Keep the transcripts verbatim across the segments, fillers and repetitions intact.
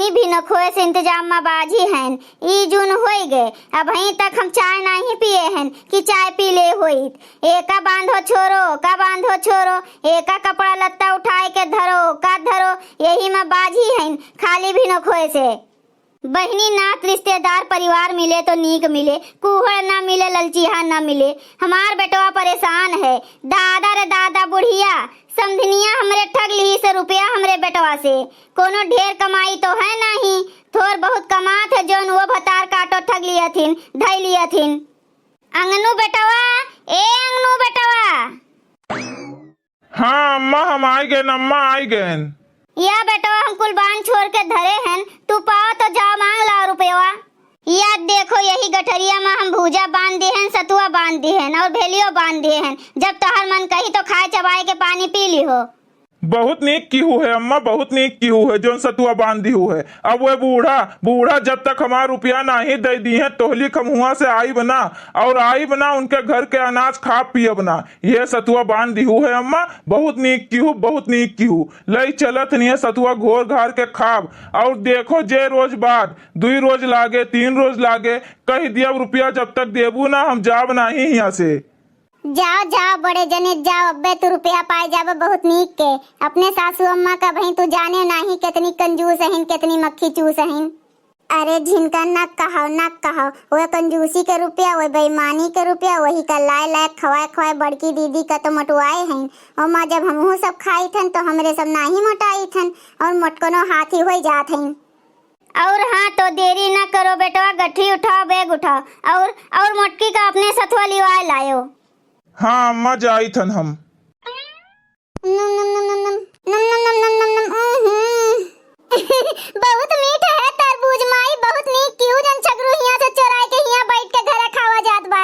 ई भिनखोए से इंतजाम मा बाझी हन। ई जून होई गए, अबहीं तक हम चाय नाहीं पिए हन कि चाय पी ले होइत। एका बांधो छोरो, ओका बांधो छोरो, एका कपड़ा लत्ता उठाए के धरो, ओका धरो, यही मा बाझी हन खाली भिनखोए से। बहिनी, नात रिश्तेदार परिवार मिले तो नीक मिले, कूहड़ ना मिले, ललचिहा ना मिले। हमार बेटवा परेशान है, दादा रे दादा, बुढ़िया समधिनिया हमरे ठग लिहिस रुपया हमरे बेटवा से। कोनो ढेर कमाई तो है नाहीं, थोर बहुत कमात है, जौन वो भतार काटो ठग लियथिन, धइ लियथिन। अंगनू बेटवा, ए अंगनू बेटवा। हाँ अम्मा, हम आइ गएन अम्मा, आइ गएन। या बेटवा, हम कुल बांध छोड़ के धरे हन, तू पाओ तो जाओ मांग लाओ रुपयवा। या देखो, यही गठरिया मा हम भूजा बांध दिहेन, सतुआ बांध दिहेन और भेलियो बांध दिहेन। जब तोहर मन कही तो खाए चबाए के पानी पी लिहो। बहुत नीक किहू है अम्मा, बहुत नीक किहू है, जौन सतुआ बांध दिहू है। अब वे बूढ़ा, बूढ़ा जब तक हमार रुपया नाहीं दइ दिहे, तोहली हम हुआं से आइब ना, और आइब ना उनके घर के अनाज खाब पियब ना। ये सतुआ बांध दिहू है अम्मा, बहुत नीक किहू, बहुत नीक किहू। लई चलत हन ये सतुआ घोर घार के खाब। और देखो, जे रोज बाद, दुई रोज लागे, तीन रोज लागे, कहि दियब रुपया जब तक देबू ना, हम जाब नाहीं हियां से। जाओ, जाओ, बड़े जने जाओ, अब्बे तू रुपया पाए जाबो बहुत नीक के। अपने सासू अम्मा का बहिन तू जाने नाहीं केतनी कंजूस हइन, केतनी मक्खी चूस हइन। अरे झिनका, ना कहो, ना कहो, वह कंजूसी के रुपया, वह बेईमानी के रुपया, वही का लाए लाए खवाए खवाए बड़की दीदी का तो मोटवाए हइन। ओमा जब हमहू सब खाइत हन तो हमरे सब नाहीं मोटाइत हन और मोटकनो हाथी होई जात हइन। और हाँ, तो देरी ना करो बेटवा, गठरी उठाओ, बैग उठाओ और, और मोटकी का अपने सथवा लिवाए लायो। हाँ अम्मा, जाइत हन हम। नम, नम, नम, नम, नम। उहुं। बहुत मीठ है तरबूज माई, बहुत नीक किहू, जौन छगरू हियां से चोराए के हियां बैठ के घरे खावा जात बा।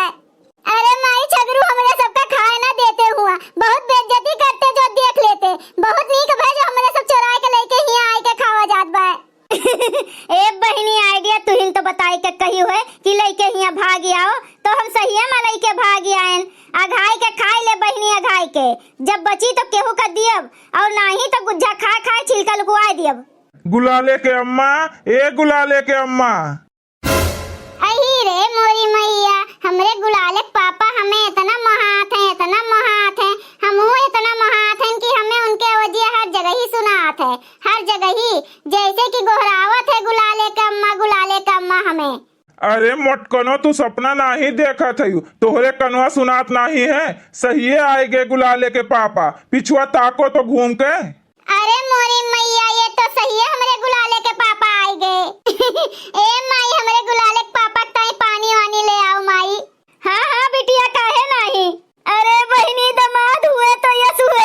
अरे माई, छगरू हमरे सबका खाए ना देते हुआ, बहुत बेइज्जती करते जो देख लेते। बहुत नीक भए जो हमरे सब चोराए के लइके हियां आए के खावा जात बा। ए बहिनी, idea तुहिन तो बताए के कही हुए कि लइके हियां भाग आओ, तो हम सहिए मा लइके भाग आएन। अघाई के खाए ले बहिनी, अघाई के। जब बची तो केहू का दियब, और नाहीं तो गुज्जा खाए खाए छिलका लुकवाए दियब। गुलाले के अम्मा, ए गुलाले के अम्मा। अही रे मोरी मैया, हमरे गुलाले के पापा हमें इतना मोहात हैं, इतना मोहात हैं, हमहू इतना मोहात हैं कि हमें उनके अवजिया हर जगह ही सुनात है, हर जगह ही, जैसे कि गोहरावत है गुलाले के अम्मा, गुलाले के अम्मा हमें। अरे मोटकनो, तू सपना नाहीं देखत हयू, तोहरे कनवा सुनात नाहीं है, सहिए आए गे गुलाले के पापा, पिछुआ ताको तो घूम के। अरे मोरी मैया, ये तो सही है, हमरे गुलाले के पापा आइ गए। ए माई, हमरे गुलाले के पापा के ताई पानी वानी ले आओ माई। हाँ, हाँ बिटिया, काहे नाहीं? अरे बहिनी, दमाद हुए तो यस हुए।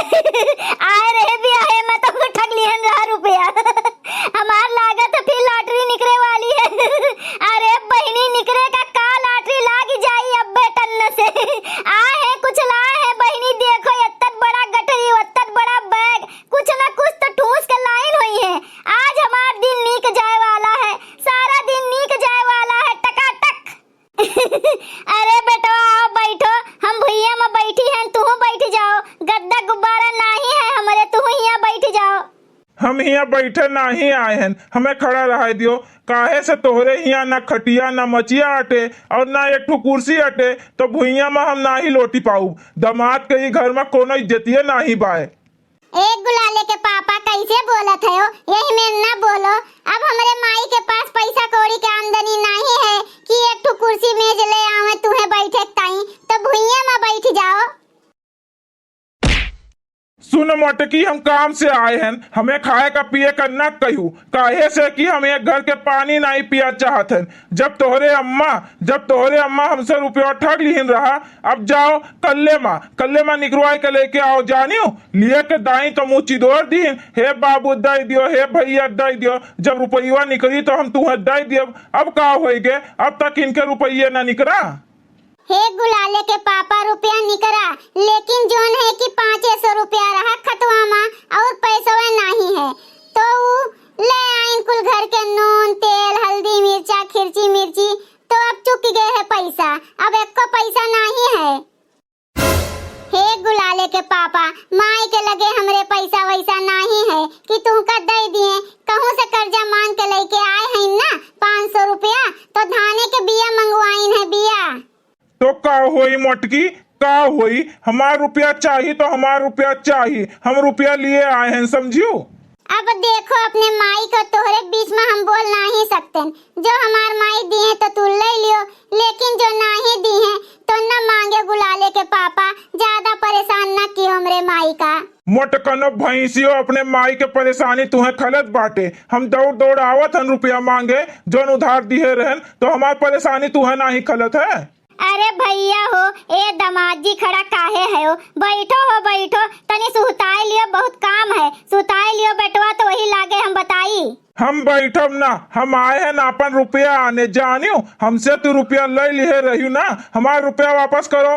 आए रहे बियाहे मा तो ठग लिहन रहा रुपया। हमार लागत है फिर lottery निकरे वाली है। अरे बहिनी, निकरे का का, lottery लाग जाई अब्बे टन्न से। आ है कुछ ला है बहिनी, देखो एत्तत बड़ा गठरी, ओत्तत बड़ा बैग, कुछ ना कुछ तो ठूस के लाइन होई है। आज हमार दिन नीक जाए वाला है, सारा दिन नीक जाए वाला है, टकाटक। अरे बेटवा, आओ बैठो, हम भुइया मा बैठी हैं, तुहू बैठ जाओ, गद्दा गुब्बारा नाहीं है हमरे, तुहू हियां बैठ जाओ। हम हियां बैठे नाहीं आए हन, हमें खड़ा रहाए दियो। काहे से तोहरे हियां ना खटिया, ना मचिया अटे और ना एक ठो कुर्सी अटे, तो भुइयां मा हम नाहीं लोटी पाउब। दमाद के ई घर मा कोनो इज्जतिये नाहीं बाय। ए गुलाले के पापा, कैसे बोलत है हो? यही में ना बोलो। अब हमरे माई के पास पैसा कौड़ी के आमदनी नाहीं है कि एक ठो कुर्सी मेज ले आवे तुहे बैठे के ताई, तो भुइये मा बैठ जाओ। सुन मोटकी, हम काम से आए हन, हमें खाए का पिए का ना कहू, काहे से कि हम एक घर के पानी नाहीं पिया चाहत हन। जब तोहरे अम्मा, जब तोहरे अम्मा हमसे रुपया ठग लिहिन रहा, अब जाओ कल्ले मा, कल्ले मा निकरवाए के लेके आओ जानियो। लिए के दाई तो मुँह चिदोर दीन, हे बाबू दइ दियो, हे भैया दइ दियो। जब रुपयवा निकरी तो हम तुहे दइ दियब। अब का होई गे, अब तक इनके रुपये ना निकरा। हे गुलाले के पापा, रुपया निकरा, लेकिन जौन है कि पाँचे सौ रुपया रहा खतवा मा और पैसवे नाहीं है, तो ऊ ले आइन कुल घर के नून, तेल, हल्दी, मिर्चा, खिरची, मिर्ची, तो अब चुक गए है पैसा, अब एको पैसा नाहीं है। हे गुलाले के पापा, माई के लगे हमरे पैसा वैसा नाहीं है कि तुहका दइ दिए, कहूँ से कर्जा मांग के लइ का होई मोटकी, का होई? हमार रुपया चाही तो हमार रुपया चाही, हम रुपया लिए आए हैं, समझियो। अब देखो अपने माई का, तोहरे बीच में हम बोल नाही सकतेन। जो हमार माई दिहे तो तू ले लियो, लेकिन जो नाही दिहे तो न मांगे गुलाले के पापा। ज्यादा परेशान न कियो हमरे माई का। मोटकनो भैंसियो, अपने माई के परेशानी तुहे खलत बाटे। हम दौड़ दौड़ आवत हन रुपया मांगे, जौन उधार दिहे रहन, तो हमार परेशानी तुहे नाही खलत है। अरे भैया हो, ए दामाद जी खड़ा काहे हयो? बैठो हो, बैठो, तनी सुहताए लियो, बहुत काम है। सुहताए लियो बेटवा, तो वही लागे हम बताई। हम बैठब ना, हम आए हैं ना अपन रुपया आने, जानियो, हमसे तू रुपया ले लिहे रहियो ना, हमार रुपया वापस करो।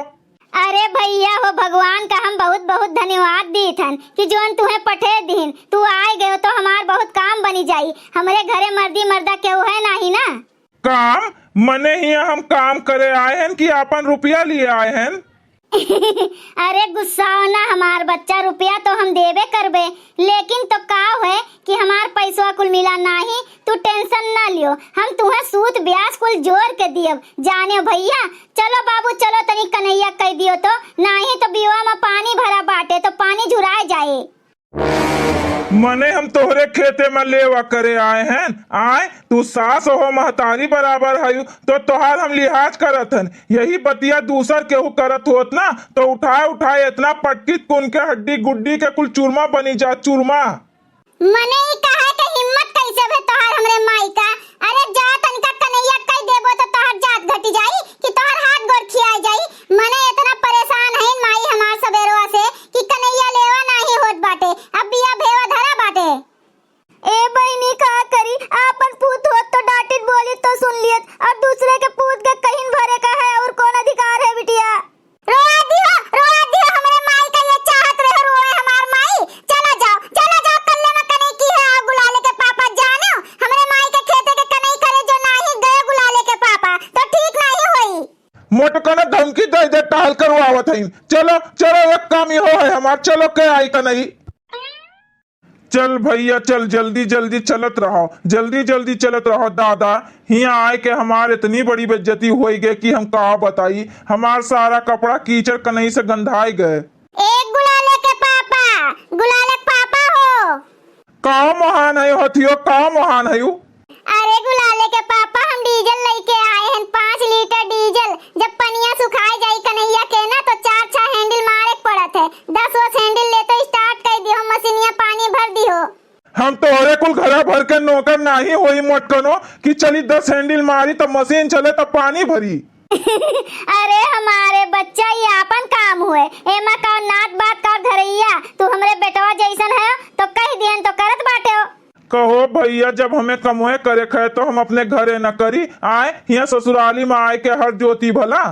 अरे भैया हो, भगवान का हम बहुत बहुत धन्यवाद दीत हन कि जौन तुहे पठे दीन, तू आए गयो तो हमार बहुत काम बनी जाई। हमरे घरे मर्दी मर्दा केहू है नाही ना। काम? मने हियां हम काम करे आए हन कि आपन रुपया लिए आए हन? अरे गुस्साओ ना हमार बच्चा, रुपया तो हम देबे करबे, लेकिन तो का है कि हमार पैसवा कुल मिला नाही, तू tension ना लियो, हम तुहे सूद ब्याज कुल जोर के दियब। जाने भैया, चलो बाबू, चलो तनी कन्हैया कह दियो तो, नाही तो बियवा में पानी भरा बाटे तो पानी झुराए जाए। मने हम तोहरे खेते में लेवा करे आए हैं? आए, तू सास हो महतारी बराबर हयू, तो तोहार हम लिहाज करत हन। यही बतिया दूसर केहू करत होत ना, तो उठाए उठाए इतना पटकित कुन के हड्डी गुड्डी के कुल चूरमा बनी जा, चूरमा। मने ई कहे के हिम्मत कैसे भे तोहार हमरे माई का? अरे जा तनिका कन्हैया कह देबो तो तोहार जात घटी जाई कि तोहार हाथ गोड़ खियाई जाई। मने इतना परेशान है माई हमार सबेरवा से कि कन्हैया लेवा नाही होत बाटे, अब बिया भेवा धरा बाटे। ए बहिनी, का करी, आपन पूत होत तो डांटित बोलित तो सुन लियत, और दूसरे के पूत के कहिन भरे का है, और कौन अधिकार है बिटिया? रोआ दिहो, रोआ दिहो, हमरे माई का ये चाहत रहे रोए हमार माई। चला जाओ, चला जाओ, कल्ले में कने की है, आओ गुलाले के पापा जानो, हमरे माई के खेते के कनई करे जो नाही गए गुलाले के पापा, तो ठीक नाही होई। मोटकन धमकी दे दे, टहल करवावत हईन। चलो, चलो, एक काम इहो है हमार, चलो के आई कनई। चल भैया चल, जल्दी जल्दी चलत रहो, जल्दी जल्दी चलत रहो। दादा, हियां आए के हमार इतनी बड़ी बेइज्जती होई गए कि हम का बताई। हमार सारा कपड़ा कीचड़ कनई से गंधाई गए। ए गुलाले के पापा, गुलाले के पापा हो। का महान है हथियो, का महान है यू? अरे गुलाले के पापा, हम डीजल लेके आए हैं, पाँच लीटर डीजल। जब पनिया सुखाए जाई कन्हैया के ना, तो चार छह हैंडल मारे के पड़त है। दस वो हैंडल ले तो start कर दियो, मशीनिया पानी भर दियो। हम तोहरे कुल घरा भर के नौकर नाही होई मोटकनो कि चली दस हैंडल मारी तब मशीन चले तब पानी भरी। अरे हमारे बच्चा, ये आपन काम हुए, एमा का नात बात का धरैया, तू हमरे बेटवा जैसन है तो कह दियन तो करत बाटे हो। कहो भैया, जब हमें कमवे करे खे तो हम अपने घरे न करी, आए हियां ससुराली में आए के हर जोती भला।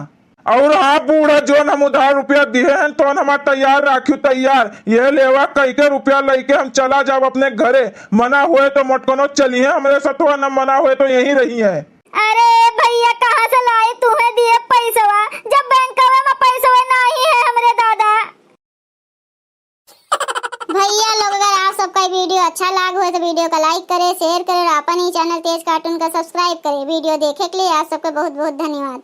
और हाँ बूढ़ा, जोन हम उधार रुपया दिहे हैं तोन हमार तैयार राखियो तैयार, ये लेवा कई के रुपया लइके हम चला जाब अपने घरे। मना हुए तो मोटकनो चलिहे हमरे सथवा, न मना हुए तो यहीं रहिहे। अरे भैया, कहाँ से लाई तुहे दिए पैसवा, जब बैंकवे में पैसवे नाही है हमरे दादा। भैया लोग, अगर आप सबका वीडियो अच्छा लाग हो तो वीडियो का like करे, share करे और अपन ही चैनल तेज कार्टून का subscribe करे। वीडियो देखे के लिए आप सबका बहुत बहुत धन्यवाद।